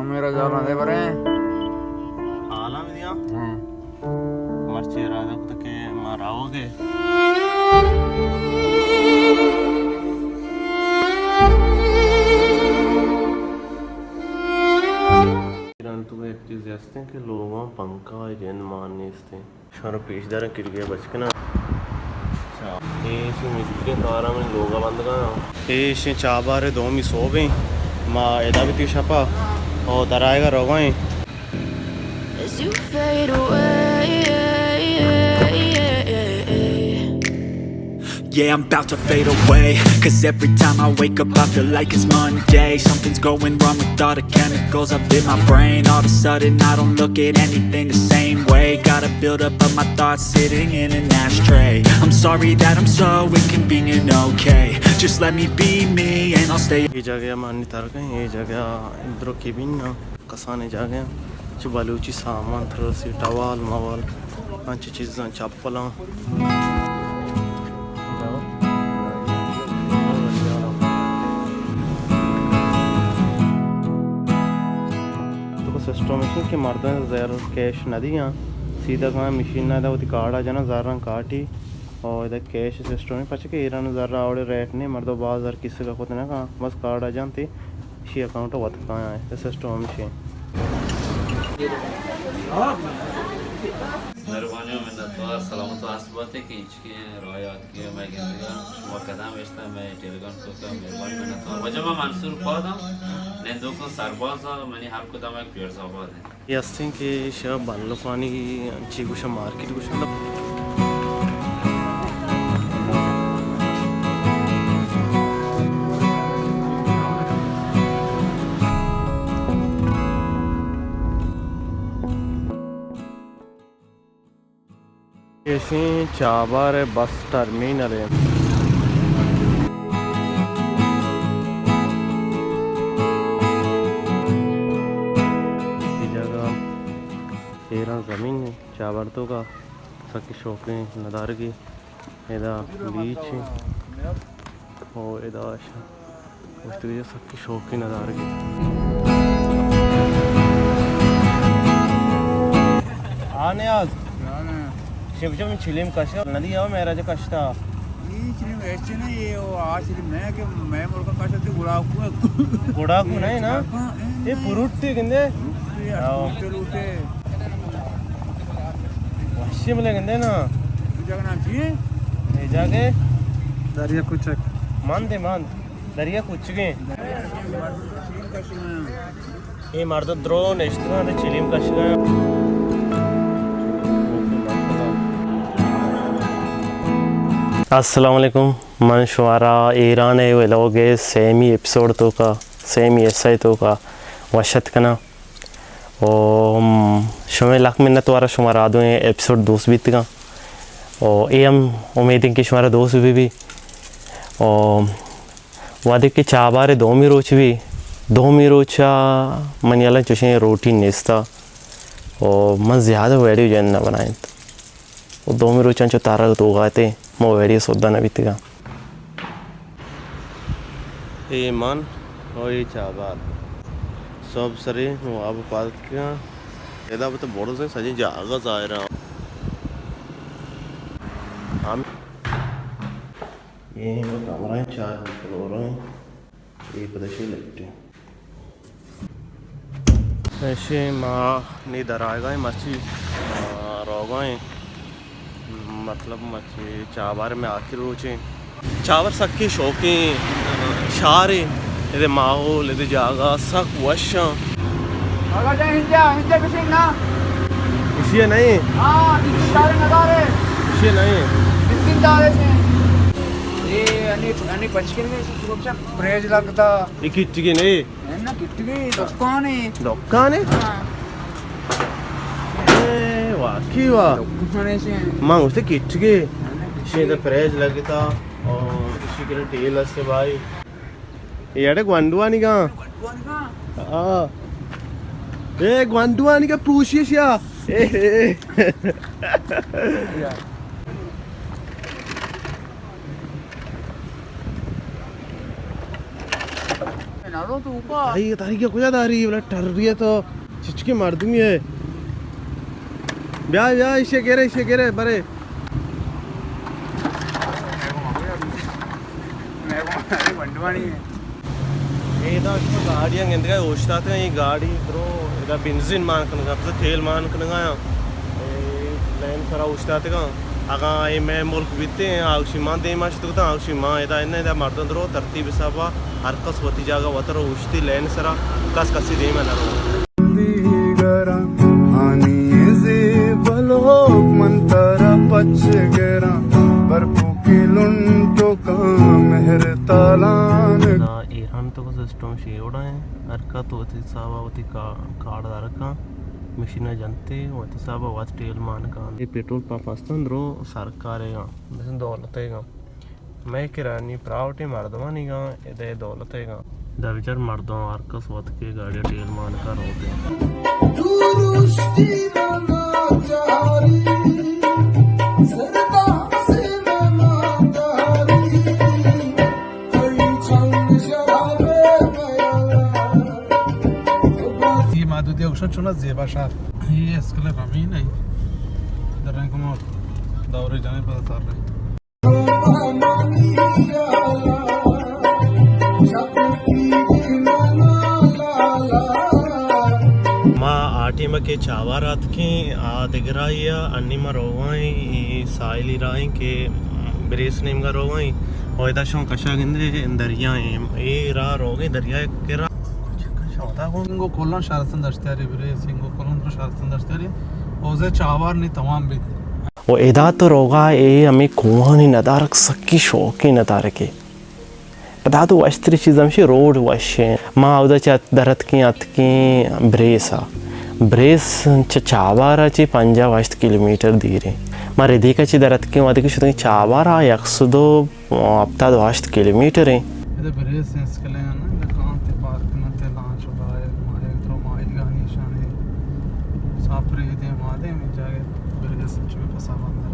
میرا جانا دے برے۔ حالا بھی دیا؟ ہاں۔ مرچی ارادہ کتا کہ ما راوگے۔ ایران تو ایک چیز ہستیں کہ لوگاں پنکھا جند مان نیستیں۔ شمارا پیش داریں کھڑکی ءَ بچ کناں۔ اچھا۔ اے ایشی مجبوری ءَ کاراں من لوگ ءَ بندگاں۔ اے ایشی چابہار ءِ دومی سوب ایں۔ ما ادا بیتگ شپ ءَ او در آیگ ءَ روگ ءَ ایں۔ As you fade away, yeah, I'm about to fade away. 'Cause every time I wake up, I feel like it's Monday. Something's going wrong with all the chemicals up in my brain. All of a sudden, I don't look at anything the same way. Gotta build up of my thoughts sitting in an ashtray. I'm sorry that I'm so inconvenient, okay? Just let me be me and I'll stay. اے جاگہ ءَ ما انی ترگ ءَ ایں، اے جاگہ ءَ درو کیبن ءَ کسانیں جاگہ ءَ چہ بلوچی سامان ترسی، ٹوال موال، انچیں چیزاں، چپلاں۔ تو سسٹم ایش کہ مردم زر کیش نہ دیاں، سیدھا کاں مشین ءَ ادا وتی کارڈ ءَ جناں، زراں کاٹی، او ادا کیش سسٹم ایں، پرچا کہ ایران ءَ زر ءَ اوڑے ریٹ نہ ایں، مردم باز زر کیسگ ءَ کت نہ کاں، بس کارڈ ءَ جنت، ایشی اکاؤنٹ ءَ وت کایاں، اے سسٹم ہمیش ایں۔ مہربانی و منتوار، سلامت و ہست باتے کہ انچکیں راہ یات کہ مئے گندگا شما قدم اشتا، مئے ٹیلیگرام توکا۔ مہربانی منتوار۔ واجہ ما منصور پادم، نندوکاں سربازا، منی ہر کدام یک پیرزآباد ایں۔ اے ہستیں کہ شہ بنلکانی چی گوشاں، مارکیٹ گوشاں۔ ایشیں چابہار ءِ بس ٹرمینل ایں۔ اے جاگہ ایران زمین ایں، چابہار توکا سکی شوقیں ندارگے۔ ادا بیچ ایں۔ او ادا ش-، گوشتگی سکی شوقیں ندارگے۔ آ نیاز۔ شپ جم چلیم کشا ندی آ میرا جو کشتا۔ اے چلیم ایسے نہ، اے او آ چلیم نہ کہ میں مرکا کشا تے گڑا کو۔ گڑا کو نہیں نا؟ گڑا کو، اے اے نہیں۔ پروٹی گندے؟ پروٹی، آؤ۔ پروٹی لوٹے۔ وشی ملے گندے نا۔ اے جاگہ نام چی ایں؟ اے جاگہ؟ دریا کچک۔ مند ایں، مند۔ دریا کچک ایں۔ اے مردم درو نشتگاں تے چلیم کشگاں۔ السلام علیکم، من شمارا ایران ءِ ولاگ ءِ سیمی ایپیسوڈ توکا، سیمی حصہ توکا وش اتک کناں۔ و شمئے لک منت وارا، شمارا آ دوئیں ایپیسوڈ دوست بیتگاں۔ و اے ہم امید ایں کہ شمارا دوست بہ بی۔ و وہدے کہ چابہار ءِ دومی روچ بی، دومی روچا منی ہیالا چوشیں روٹین نیستا۔ و من زیادہ ویڈیو جن نہ بنائینت۔ و دومی روچاں چو تارگ توکا اتیں، مو ویڈیو سودا نہ بیتگاں۔ اے من و اے چابہار۔ سب سرے مو آب پاد کیاں۔ ادا بت برز ایں، سجیں جاگہ ظاہر ایں۔ ہم اے کمرہ ایں، چار فلور ایں۔ اے پدا شی لفٹ ایں۔ ایشی ما نی در آیگا ایں، مرچی، آ، روگا ایں۔ مطلب مرچی چابہار ءِ مئے آخری روچ ایں۔ چابہار سکی شوقیں شہرے، ادے ماحول، ادے جاگہ سک وش ایں۔ آقا جان، ہنجا، ہنجا بشین نا۔ اشی نہیں؟ ہاں، اشی دارے ندارے۔ اشی نہیں؟ بسین دارے سے۔ اے انی، انی پچکن میں سوچا پریج لگتا۔ اے کٹگی نہیں؟ نہ، نہ، کٹگی، دکانے۔ دکانے؟ ہاں۔ اے، واقعی واہ۔ دکانے سے۔ ما گوشتے کٹگی۔ نہ، نہ، کٹگی۔ شے تو پریج لگتا اور اسی کے ٹیل ہستے بھائی۔ اے اڑے گوانڈوانی گاں۔ گوانڈوانی گاں؟ ہاں۔ اے گوانڈوانی گاں پروشی شیا۔ اے، اے۔ نہ رو تو اوپا۔ بھائی، تاریخ کجا داری؟ بلا ٹر رہی ہے تو چچکی مردمی ہے۔ بیا، بیا، ایشے گرے، ایشے گرے، برے۔ اے دا شما گاڑیاں گندگا اوشتاتگا، اے گاڑی درو ادا بنزین مان کنگا، پس تیل مان کنگا، اے لین سرا اوشتاتگا۔ اگاں اے مئے ملک بیتیں، آگشی مان دیما شتگتاں، آگشی مان ادا اناں، ادا مردم درو ترتیب حسابا ہر کس وتی جاگہ وتر اوشتی لین سرا، کس کسی دیما نہ رو۔ دیگراں ہانی زیب لوگ من ترا پچ گراں، برپوکی لنٹو کاں مہر تالان۔ نا، ایران تو سسٹم شی وڑا ہیں، ہر کا تو وتی حسابا وتی کا-، کارڈ دارکاں، مشینہ جنتے، وتی حسابا وت تیل مان کاں۔ اے پیٹرول پمپ ہستن درو سرکارے گا، مثل دولتے گا۔ مئے کرا نی پراوٹیں مردمانی گاں، ادے دولتے گاں۔ دا بچار مردم ہر کس وت کے گاڑی ٹیل مان کر ہوتے۔ یہ محدودیہ گوشن چونا زیبا شہر۔ یہ اسکل رمین ہے۔ در رنگ ما دورے جانے پتہ تر رہے۔ ما آ ٹیم کہ چاوار آتکیں، آ دگرائی ء انی ما روگائیں، اے ساحلی راہیں کہ بریس نیمگا روگائیں، و ادا شون کشا گندے دریا ایں، اے راہ روگیں دریا کرا۔ انگو کلان شہرستان دشتیاری، بریس انگو کلان تو شہرستان دشتیاری، اوزے چاوار نی تمام بیت۔ و ادا تو روگا اے ہمیں کوہانی ندارک سکی شوقی ندارکے۔ پدا تو وشتری چیز ہمشی روڈ وشیں۔ ما اودا چہ درتکیں اتکیں بریسا۔ بریس چہ چاوارا چہ پنجاہ و ہشت کلومیٹر دیریں۔ ما ردیکا چہ درتکیں وہدے کہ شتگیں چاوارا یک سد و ہپتاد و ہشت کلومیٹر ایں۔ ادا بریس اسکلیں نا، ادا کانتے پارک کننتے لانچ و بائے، ماہی تو ماہی گانی شانی ساپری دے مادے میں جاگے بریس چوی پسا بندر۔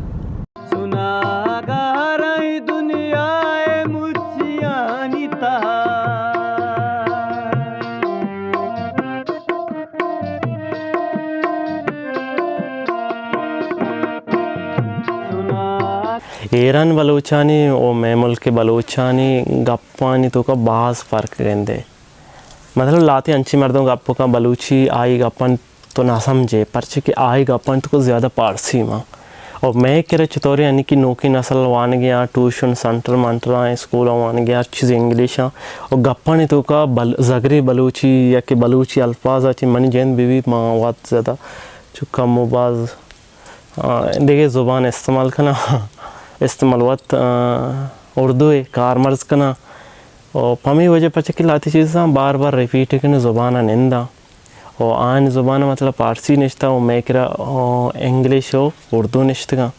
سناگاریں دنیا ء مچیانی تہا۔ ایران بلوچانی و مئے ملک بلوچانی گپانی توکا باز فرق گندے۔ مطلب، لہتے انچیں مردم گپ کن بلوچی، آئی گپاں تو نہ سمجھے، پرچہ کہ آئی گپاں تو زیادہ پارسی ماں۔ اور مئے کرا چطورے یعنی کہ نوکیں نسل وانگے آں، ٹیوشن سنٹر منٹر آں، اسکول وانگے آں، ہر چیز انگلش آں۔ اور گپانی توکا بل-، زگرے بلوچی یا کہ بلوچی الفاظ آ چہ منی جند بہ بیت، ما وت زیادہ چو کم و باز، آ، دگہ زبان استعمال کناں، استعمال وت، آ، اردو ء کارمرز کناں۔ و پمے وجہ پرچہ کہ لہتے چیزاں بار بار ریپیٹ کنیں، زبان ء ننداں۔ و آیانی زبان ء مطلب پارسی نشتہ و مئے کرا، آ، انگلش و اردو نشتگاں۔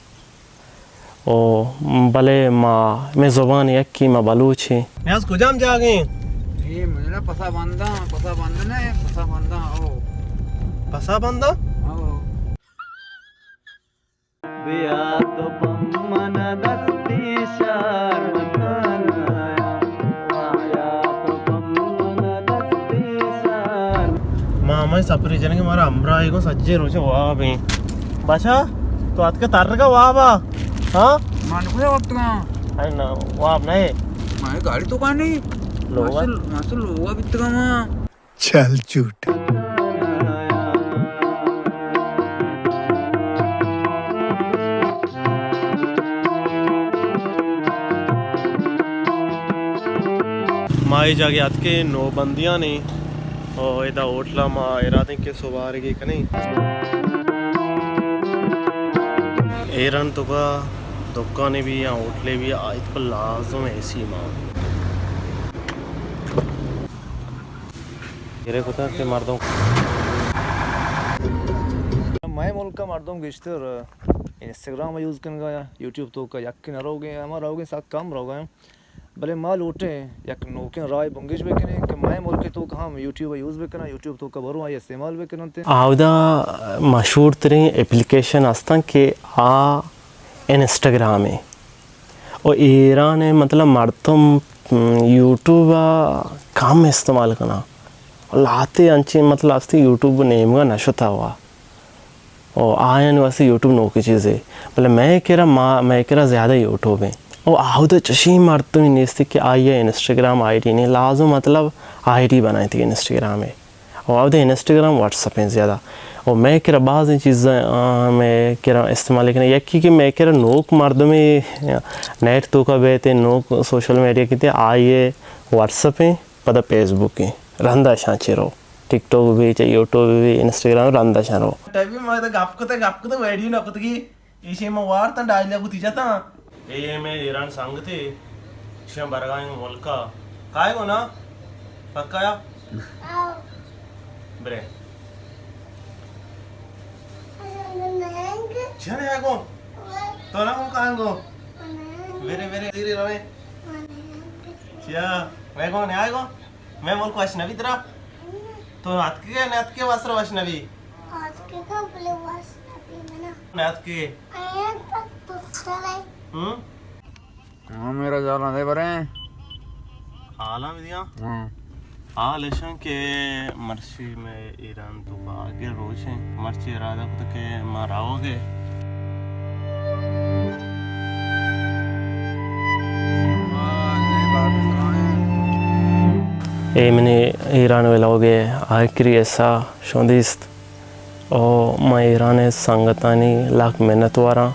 و بلے ما، مئے زبان یکی، ما بلوچیں۔ نیاز کجام جاگہ ایں؟ اے مجھے نا پسا بنداں، پسا بند نہ، پسا بنداں، او۔ پسا بنداں؟ او۔ بیا تو پمن دستی شار مکان آیا، آیا تو پمن دستی شار۔ ما ہمے سپری جنگے، مارا ہمراہی کو سجے روچے واب ہیں۔ بچا، تو اتکے ترگا وابا؟ ہاں؟ من کجا وابتگاں؟ ارے نا، واب نہ ہے۔ مئے گاڑی تو کاں نہیں؟ لوگا۔ ماسل، ماسل لوگا بیتگاں ما۔ چل چوٹ۔ ما اے جاگہ اتکے نوبندیاں نے، او ادا ہوٹل ء ما ارادیں کہ سوارگی کنیں۔ ایران تو کا دکانے بھی یا ہوٹلے بھی آیت پر لازم اے سی مان۔ گرے کتگ کہ مردم۔ مئے ملک ء مردم گیشتر انسٹاگرام ء یوز کنگ ء، یوٹیوب توک ء یکے نہ روگ ء، ہما روگ ء سک کم روگ ء۔ بلے ما لوٹیں یک نوکیں راہ بنگیج بکنیں کہ مئے ملک ء توک ہم یوٹیوب ء یوز بکناں، یوٹیوب توک ء برو آئی استعمال بکننت۔ آودا مشہور ترین اپلیکیشن ہستن کہ آ انسٹاگرام ء۔ و ایران ء مطلب مردم، م، یوٹیوب ء کم استعمال کناں۔ لہتے انچیں مطلب ہستی یوٹیوب نیمگا نہ شتا ہوا۔ او آیانی واسطہ یوٹیوب نوکیں چیزے۔ بلے مئے کرا ما، مئے کرا زیادہ یوٹیوب ایں۔ او آودا چشیں مردمے نیستی کہ آئی ء انسٹاگرام آئی ڈی نہیں، لازم مطلب آئی ڈی بنائینتی انسٹاگرام ء۔ او آودا انسٹاگرام، واٹس اپ ایں زیادہ۔ او مئے کرا بازیں چیزاں، آ، مئے کرا استعمال کنیں۔ یکی کہ مئے کرا نوک مردمے نیٹ توکا بیتے، نوک سوشل میڈیا کیتے، آئی ء واٹس اپ ایں۔ پدا فیس بک ایں، رندا شاں چہ رو، ٹک ٹاک بھی، چہ یوٹیوب بھی، انسٹاگرام، رندا شاں رو۔ ٹائم ما تو گپ کتا، گپ کتا، ویڈیو نہ کتگی، ایشی ما وارتاں ڈائیلاگ ہوتی جاتا۔ اے میں ایران سنگتے، شاں برگائیں ملکا، کائے گو نا؟ پکا یا؟ برے۔ چیا نہ آئے گو؟ تو نہ ہم کہاں گو؟ برے، برے، دھیرے روے۔ چیا؟ میں گو نہ آئے گو؟ میں ملک وش نبی ترا؟ تو اتکے نہ اتکے واسر وش نبی؟ اتکے کا بلے وش نبی منا۔ نہ اتکے؟ آیا تک تو چلے۔ ہم؟ ہاں، میرا جالا دے برے۔ حالاں بھی دیاں؟ ہاں۔ حال ایشاں کہ مرچی میں ایران تو باگے روچیں، مرچی ارادہ کت کہ ما راوگے۔ اے منی ایران ولاگ ء آخری حصہ شون دیست۔ او ما ایران ء سنگتانی لک منت واراں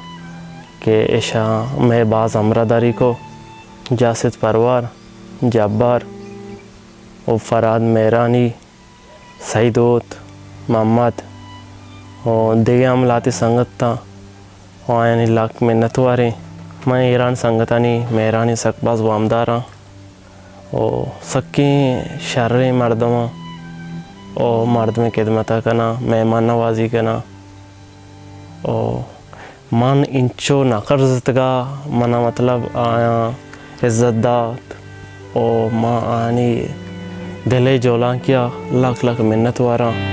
کہ اشاں مئے باز ہمراہ داری کو۔ جاسد پروار، جبار و فراد مہرانی، سعید ہوت، محمد و دگہ ہم لہتے سنگت تاں و آیانی لک منت واریں۔ من ایران سنگتانی مہرانی سک باز وامداراں و سکیں شریں مردماں و مردمے خدمتا کناں، مہمان نوازی کناں و من انچو نہ کرزتگا، منا مطلب آیاں عزت دات و ما آیانی دل ء جولانکیا لک لک منت واراں۔